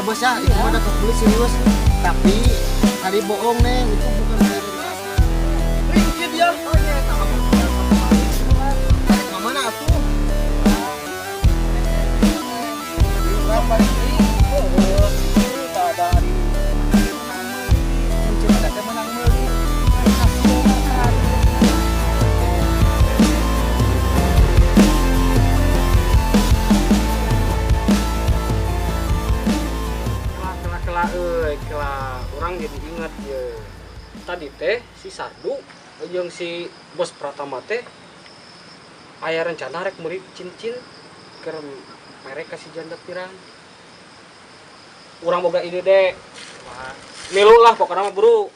ya bos ya, itu mah dapat beli serius. Tapi tadi bohong Neng, itu bukan dari Ringkit ya. Oh iya, tahu. Mana atuh? Urang balik deui. Heueuh, tah ada hari cincin eta teh meunang meuli. Kela kela kela euy, kela urang jadi ingat ye. Tadi teh si Sardu jeung si bos Pratama teh aya rencana rek meuli cincin keur merek ka si janda pirang. Urang boga ide deh. Milu lah pokoknya mah bro.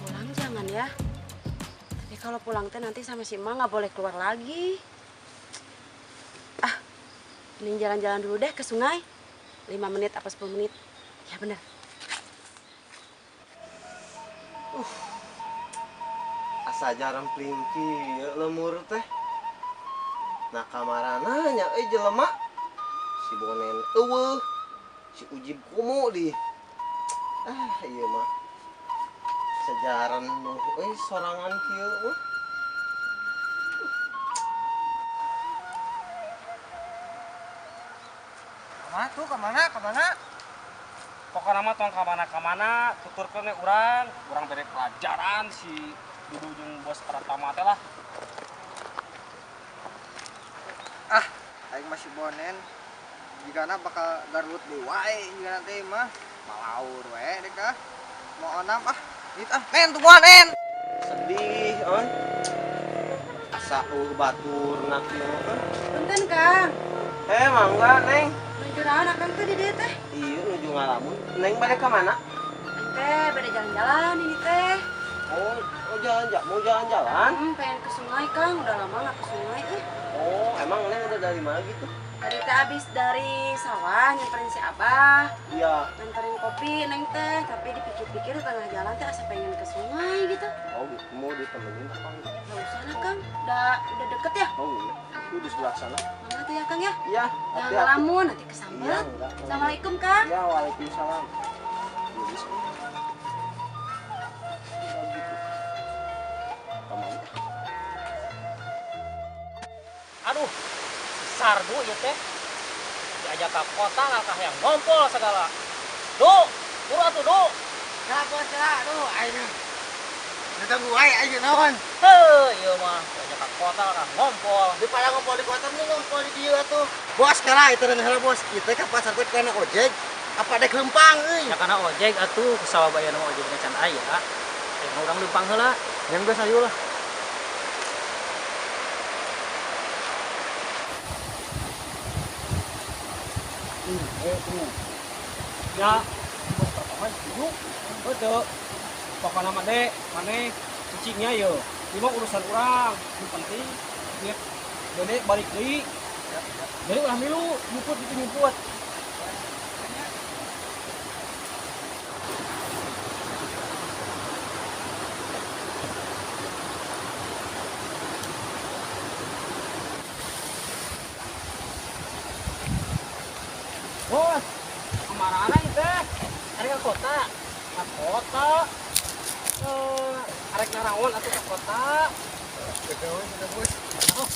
Pulang jangan ya. Tapi kalau pulang teh nanti sama si emak nggak boleh keluar lagi. Ah, mending jalan-jalan dulu deh ke sungai. 5 menit apa 10 menit. Ya bener. Asa jarang plingki ya lemur teh. Nah kamarana nya euy jelema. Si Bonen eueuh. Si Ujib komo di. Ah ieu mah. Sejaran nu euy sorangan kieu mah. Kemana tuh? Kemana? Kemana? Pokoknya mah tong kamana-kamana, tuturkeun we urang, urang bere pelajaran si Dudu jeung bos Pratama teh lah. Ah, aing masih Bonen. Jigana bakal garut deui wae jigana teh mah. Malaur wae deh kah. Mau onam ah. It ah, Nen tungguan Nen. Sedih euy. Asa eueuh baturna kieu euy. Punten Kang. Eh mangga Neng. Nuju naon akang teh di dieu teh? Iya nuju ngalamun. Neng balik ka mana? Neng teh bade jalan-jalan ini teh. Oh, oh jalan mau jalan-jalan? Pengen ke sungai Kang, udah lama nggak ke sungai ih. Oh, emang Neng udah dari mana gitu? Tadi teh abis dari sawah nyamperin si Abah. Iya. Nganterin kopi Neng teh, tapi dipikir-pikir di tengah jalan teh asa pengen ke sungai gitu. Oh gitu, mau ditemenin apa enggak? Nggak usah lah Kang, udah deket ya? Oh iya, itu di sebelah sana. Mangga tuh ya Kang ya? Iya, Jangan hati-hati. ngelamun, nanti kesambet. Iya, enggak. Assalamualaikum Kang. Iya, waalaikumsalam. Ya, bisa. Udah gitu. Kemana? Aduh, Sardu ieu teh diajak ke kota ngakah yang ngompol segala. Du, buru atuh Du. Ya bos ya, aduh aing. Datang wae aing naon. Heuh, ieu mah diajak ke kota ngakah ngompol. Di pada ngompol di kota mending ngompol di dieu atuh. Bos kala itu heula bos, kita ke pasar teh kana ojek apa dek lempang euy. Ya kana ojek atuh kusabab aya nama ojekna can aya. Ayeuna urang lempang heula. Yang geus ayo lah. Ya, bos pertama setuju. Betul. Pokoknya mah dek, maneh cicingnya yo. Ini mah urusan urang. Nu penting ya Dede balik deui. Jadi ulah milu, nyumput itu nyumput. Bos, kemana itu? Arek ke kota. Ke kota. Arek naraon atuh ke kota. Bos. Oh,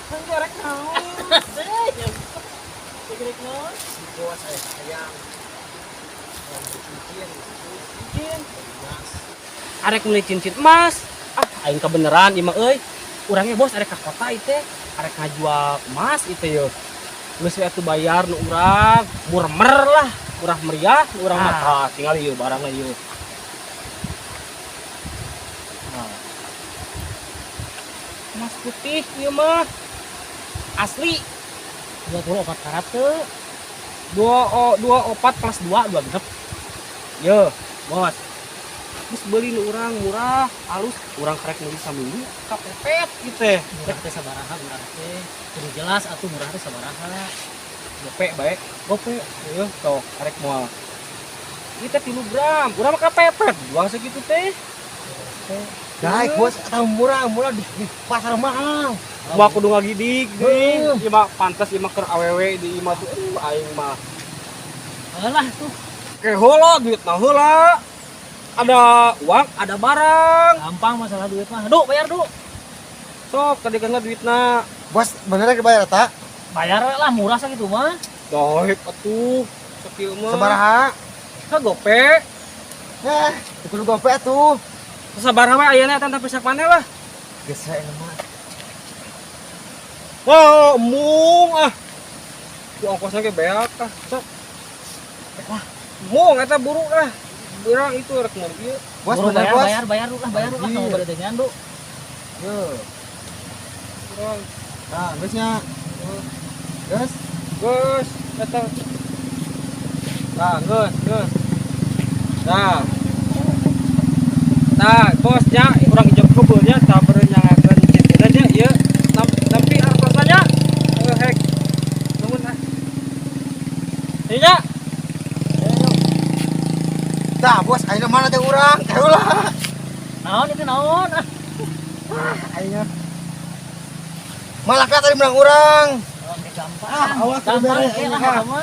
kan arek naon? Arek naon? Bos saya sayang. Mau cincin, Cincin. emas. Arek meuli cincin emas. Ah, aing kebeneran ieu mah euy. Urangnya bos arek ka kota ieu teh. Arek ngajual emas ieu teh yeuh. Geus we atuh bayar nu urang, murmer lah, murah meriah nu urang mah. Tah, tinggal ieu barangna ieu. Nah. Emas putih ieu mah. Asli. 24 karat tuh. 2 4 plus 2 2 genep. Yo, bos. Geus beuli nu urang murah, alus, urang karek meuli saminggu kapepet ieu teh. Murah teh sabaraha murah teh? Kudu jelas atuh murah teh sabaraha. Gope bae, gope. Heuh, tok arek moal. Ieu teh 3 gram, urang mah kapepet jual segitu teh. Daik bos, atau murah, murah di pasar mahal. Mau kudu ngagidig deui. Ieu mah pantes ieu mah keur awewe di imah tuh. Aduh aing mah. Alah tuh. Ke heula duit mah heula. Ada uang, ada barang. Gampang masalah duit mah. Duh, bayar duh. Sok tadi kan duitna. Bos, bener dibayar ta? Bayar we lah murah sakitu mah. Daek atuh. Sakieu mah. Sabaraha? Ka gope. Eh, kudu gope atuh. Sabaraha we ayeuna eta tapi sak maneh lah. Geus we mah. Wah, embung ah. Ku ongkosna ge beak ah. Sok. Wah, embung eta buru ah. Berang itu rek meuli ieu. Bos, Buru bener bayar, bos. bayar, bayar lah, bayar lah kamu pada dengan du. Yo. Kurang. Nah, geus nya. Geus. Geus, eta. Nah, geus, geus. Nah. Nah, bos nya urang ijab kabulnya tah beureun nyangakeun cincinna nya ieu. Nampi artosna nya. Hek. Nuhun ah. Ieu nya. Tah, bos, ayeuna mana teh urang? Teh ulah. Naon itu naon? Ah. Ah, ayeuna. Malah ka tadi menang urang. Oke, gampang. Ah, awas gampang beres, eh lah ah. kamu.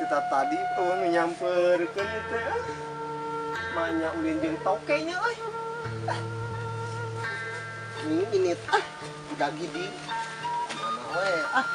Kita tadi eueuh nu nyamperkeun ieu teh. Ah. Manya ulin jeung toke nya euy. Ah. Ini ini ah udah gidi. Mana we ah.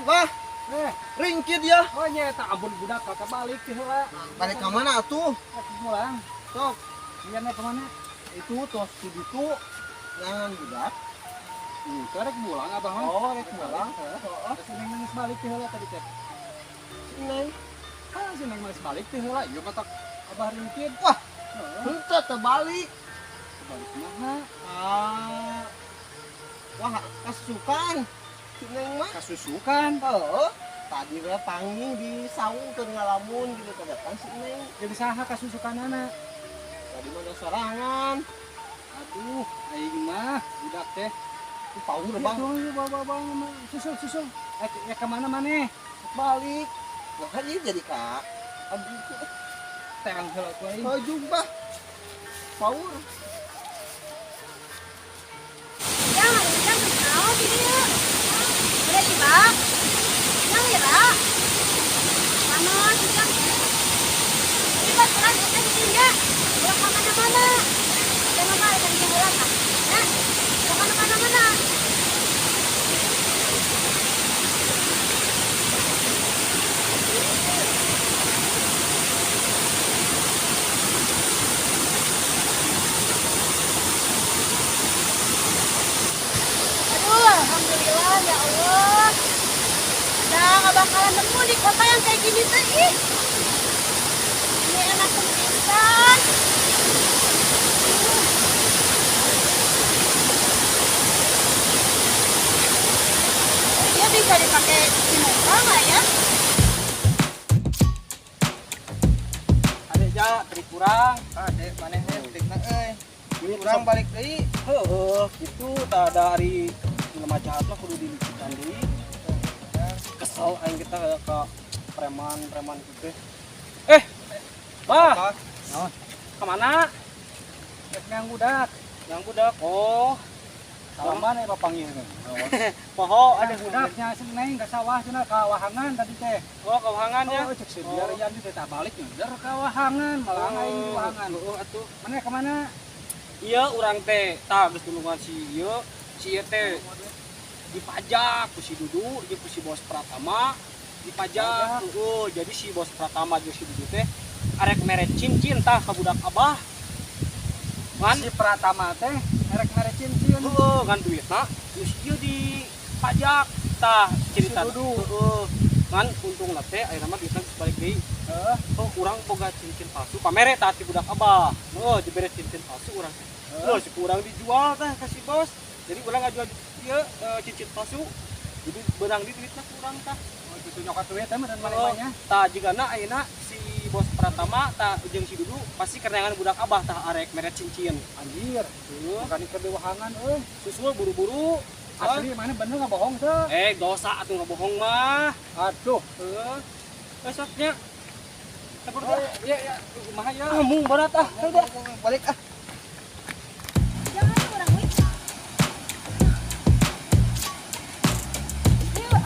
Wah. Ringkit ya. Oh nya eta ampun budak kakak balik teh heula. Balik ka mana atuh? Pulang. Sok. Iya ka mana? Itu tos di ditu ngangan budak. Itu rek pulang abah mah. Oh, rek pulang. Heeh. Si Neng nangis balik teh heula tadi teh. Si Neng. Ah, si Neng nangis balik teh heula. Ieu mah abah ringkit. Wah. Henteu teh balik. Balik kumaha? Ah. Wah, kasusukan. Si Neng mah kasusukan. Heeh. Tadi we panggil di saung keur ngalamun gitu teh datang si Neng. Jadi saha kasusukanana? Tadi mah ada sorangan. Aduh, aing mah budak teh. Paur bang. Aduh, bawa bang, susul susul. Ya kemana maneh? Balik. Nah, kan ini jadi kak. Aduh, teang heula ku aing. Maju bah. Paur. Ya, ujang naon di dieu? Udah ibak. Yang lira. Panas ujang. Iba terang eta di dieu. Ulah ka mana-mana. Jangan mah eta di dieu heula tah. Ya. Ulah ka mana-mana. Aduh, alhamdulillah ya Allah. Udah nggak bakalan nemu di kota yang kayak gini tuh, ih. Ini enak pisan. Dia bisa dipakai cuci muka nggak ya? Adek ja, trik kurang. Adek maneh teh trikna euy. Kurang balik deui. Heeh, gitu tah ada hari jelema jahat mah kudu dilicikan deui. Kesel aing kita ke preman-preman gitu. Bah. Naon? Kemana? Rek nang budak. Nang budak. Oh. Salaman ya papanggih teh. Poho Ada budaknya si Neng ke sawah cenah ka wahangan tadi teh. Oh, ka wahangan ya. Oh, cek si biar yan teh tak balik nyender ka wahangan, malah aing di wahangan. Heeh atuh. Mana kemana? Iya urang teh tah geus nulungan si ieu, si ieu teh. Dipajak ku si Dudu jeung ku si Bos Pratama dipajak. Heeh, jadi si Bos Pratama jeung si Dudu teh arek mere cincin tah ka budak Abah. Ngan Si Pratama teh merek mere cincin. Heeh, ngan duitna geus ieu dipajak tah cerita. Si Dudu. Heeh. Ngan untungna teh ayeuna mah duitna geus balik deui. Heeh. Oh, urang boga cincin palsu pamere tah ti budak Abah. Heeh, dibere cincin palsu urang teh. Loh, si urang dijual tah ka si bos. Jadi urang ngajual ieu cincin palsu. Jadi beunang di duitna ku urang tah. Oh, gitu nyokot duit teh meureun Oh, maneh nya. tah jigana ayeuna si Bos Pratama tah jeung si Dudu pasti kerenangan budak Abah tah arek mere cincin. Anjir, Heeh. bukan keur diwahangan euy. Susul buru-buru. Asli mana bener nggak bohong tuh? Eh, dosa atuh ngabohong mah. Aduh. Heeh. Eh, sok nya. Oh, iya iya, kumaha ya? Ah, mung berat ah. Udah. Balik ah. Jangan orang wih. Ayo, ah.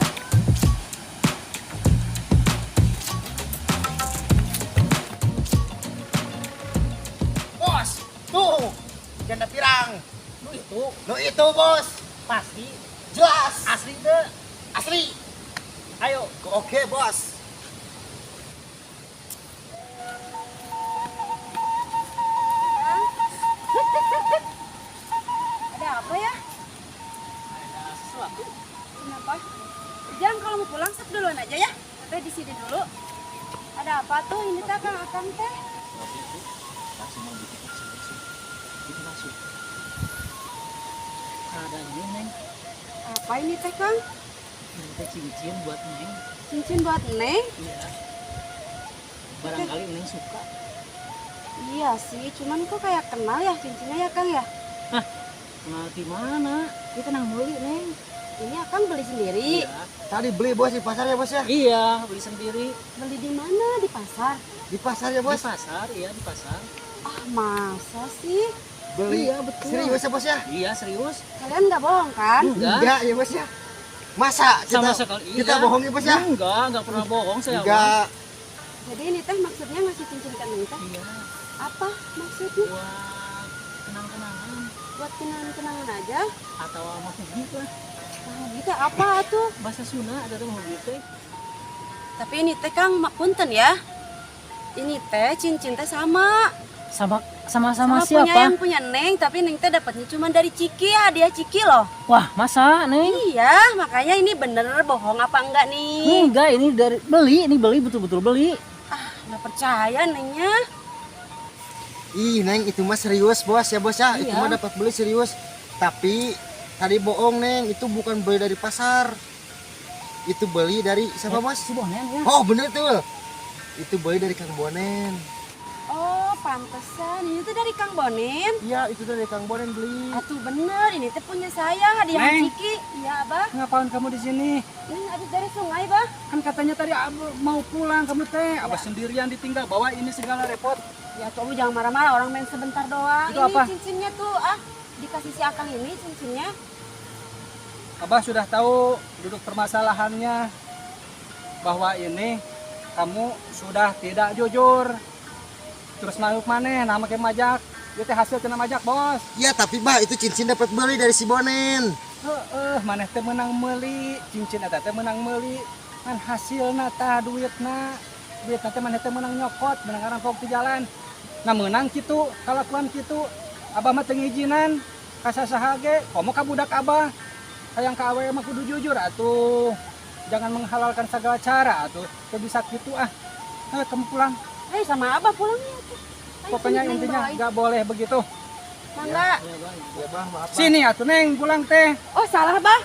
Bos, tuh janda pirang. Lu itu Nu itu bos, pasti jelas asli teh. asli. Ayo. Oke bos. Ada apa ya? Ada sesuatu. Kenapa? Jangan, kalau mau pulang sok duluan aja ya. Teteh di sini dulu. Ada apa tuh ini teh, Kang Akang teh? Langsung mau bikin langsung bikin langsung ada ini, Neng. Apa ini teh, Kang? Ini teh cincin buat Neng. Cincin buat Neng? Iya, barangkali Neng suka. Iya sih, cuman kok kayak kenal ya cincinnya ya, Kang ya? Kenal di mana? Kita nang beli, Neng. Ini Akang beli sendiri. Iya. Tadi beli bos di pasar ya bos ya? Iya, beli sendiri. Beli di mana? Di pasar. Di pasar ya Di bos? pasar, iya, di pasar. Ah, masa sih? Beli. Iya, betul. Serius ya bos ya? Iya, serius. Kalian nggak bohong kan? Enggak. Enggak ya bos ya? Masa kita Sama sekali, iya. kita bohong ya bos ya? Enggak pernah bohong saya mah. Enggak. Jadi ini teh maksudnya ngasih cincin ke Neng teh? Iya. Apa maksudnya? Buat kenang-kenangan. Buat kenangan-kenangan aja? Atau mahugi lah. Nah, gitu apa tuh? Bahasa Sunda ada tuh mahugi teh. Tapi ini teh Kang, punten ya. Ini teh cincin teh sama. Sama sama sama, Sama punya siapa? yang punya Neng, tapi Neng teh dapatnya cuma dari Ciki, hadiah Ciki loh. Wah, masa, Neng? Iya, makanya ini bener bohong apa enggak nih? Enggak, ini dari beli, ini beli, betul-betul beli. Ah, nggak percaya Nengnya. Ih Neng, itu mah serius bos ya bos ya. Itu Iya. mah dapat beli serius. Tapi tadi bohong Neng, itu bukan beli dari pasar. Itu beli dari siapa bos? Si Bonen ya. Oh bener tuh. Itu beli dari Kang Bonen. Oh, pantesan. Ini tuh dari Kang Bonen. Iya, itu dari Kang Bonen beli. Atuh bener, ini teh punya saya, hadiah Neng. Ciki. Iya, Abah. Ngapain kamu di sini? Neng habis dari sungai, Bah. Kan katanya tadi Abah mau pulang kamu teh. Abah sendirian ditinggal bawa ini segala repot. Ya, coba jangan marah-marah, orang main sebentar doang. Itu Ini apa? cincinnya tuh, ah, dikasih si Akang ini cincinnya. Abah sudah tahu duduk permasalahannya bahwa ini kamu sudah tidak jujur. Terus mau mana? Nama ke majak. Itu teh hasil kena majak, Bos. Iya, tapi bah itu cincin dapat beli dari si Bonen. Heeh, maneh teh menang meuli, cincin eta teh menang meuli. Kan hasilna tah duitna. Duitna teh maneh teh menang nyokot, menang ngarampok di jalan. Nah, menang kitu, kalakuan kitu. Abah mah teu ngijinan ka sasaha ge, komo ka budak abah. Hayang ka awewe mah kudu jujur atuh. Jangan menghalalkan segala cara atuh. Teu bisa kitu ah. Eh, kamu pulang. Ayo sama Abah pulangnya tuh. Ayo, Pokoknya sini, Neng, intinya bawain. nggak boleh begitu. Mangga. Ya bah, maaf. Bah. Sini atuh Neng pulang teh. Oh, salah, Bah.